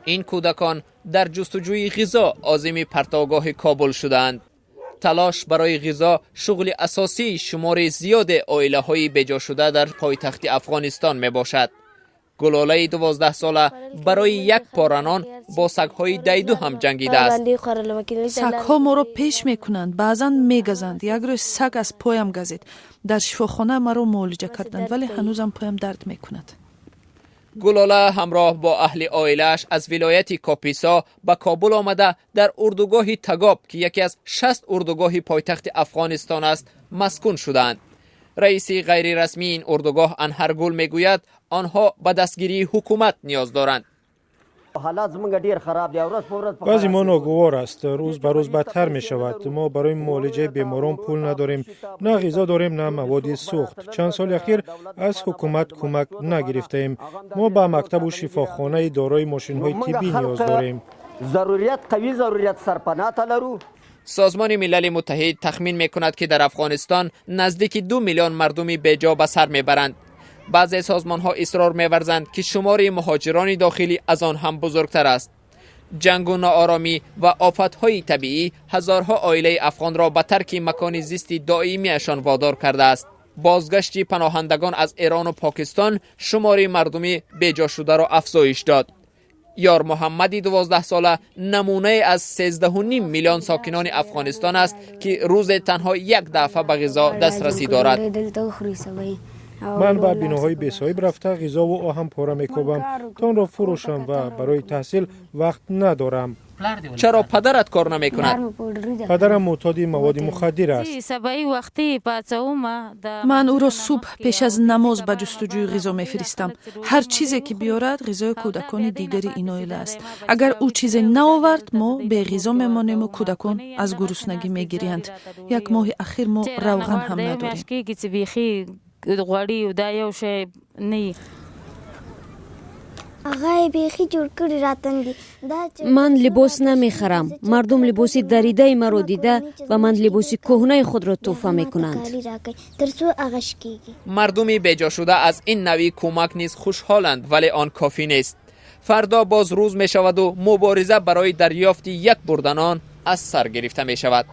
Ин кӯдакон дар ҷустуҷӯи ғизо озими партовгоҳи Кобул шудаанд. Талош барои ғизо шуғли асосии шумори зиёди оилаҳои беҷошуда дар пойтахти Афғонистон мебошад. Гулолаи 12сола барои як пора нон бо сагҳои дайду ҳам ҷангидааст. Сагҳо моро пеш мекунанд, баъзан мегазанд. Як рӯз саг аз поям газид. Дар шифохона маро муолиҷа карданд, вале ҳанӯзам поям дард мекунад. Гулола ҳамроҳ бо аҳли оилааш аз вилояти Кописо ба Кобул омада, дар урдугоҳи Тагоб, ки яке аз 60 урдугоҳи пойтахти Афғонистон аст, маскун шудаанд. Раиси ғайрирасмии ин урдугоҳ Анҳаргул мегӯяд, онҳо ба дастгирии ҳукумат ниёз доранд. Вазъи мо ногувор аст, рӯз ба рӯз бадтар мешавад. Мо барои муолиҷаи беморон пул надорем, на ғизо дорем, на маводи сӯхт. Чанд соли ахир аз ҳукумат кӯмак нагирифтаем. Мо ба мактабу шифохонаи дорои мошинҳои тиббӣ ниёз дорем. Созмони Милали Муттаҳид тахмин мекунад, ки дар Афғонистон наздики 2 миллион мардуми беҷо ба сар мебаранд. Баъзе созмонҳо исрор меварзанд, ки шумори муҳоҷирони дохилӣ аз он ҳам бузургтар аст. Ҷангу нооромӣ ва офатҳои табиӣ ҳазорҳо оилаи афғонро ба тарки макони зисти доимиашон водор кардааст. Бозгашти паноҳандагон аз Эрону Покистон шумори мардуми беҷошударо афзоиш дод. Ёр Муҳаммади 12сола намунае аз 13.5 миллион сокинони Афғонистон аст, ки рӯзе танҳо як дафъа ба ғизо дастрасӣ дорад. Ман ба биноҳои бесоҳиб рафта, ғизову оҳанпора мекобам, то онро фурӯшам ва барои таҳсил вақт надорам. Чаро падарат кор намекунад? Падарам мӯътоди маводи мухаддир аст. Ман ӯро субҳ пеш аз намоз ба ҷустуҷӯи ғизо мефиристам. Ҳар чизе ки биёрад, ғизои кӯдакони дигари ин оила аст. Агар ӯ чизе наовард, мо беғизо мемонему кӯдакон аз гуруснагӣ мегириянд. Як моҳи ахир мо равған ҳам надорем. غوړي دا یو شی نه. هغه یې بیخي جوړ کړي راتن دي. Ман либос намехарам. Мардум либоси даридаи маро дида, ба ман либоси кӯҳнаи худро тӯҳфа мекунанд. تر څو هغه شکېږي. Мардуми беҷошуда аз ин навъи кӯмак низ хушҳоланд, вале он кофӣ нест. Фардо боз рӯз мешаваду мубориза барои дарёфти як бурда нон аз сар гирифта мешавад.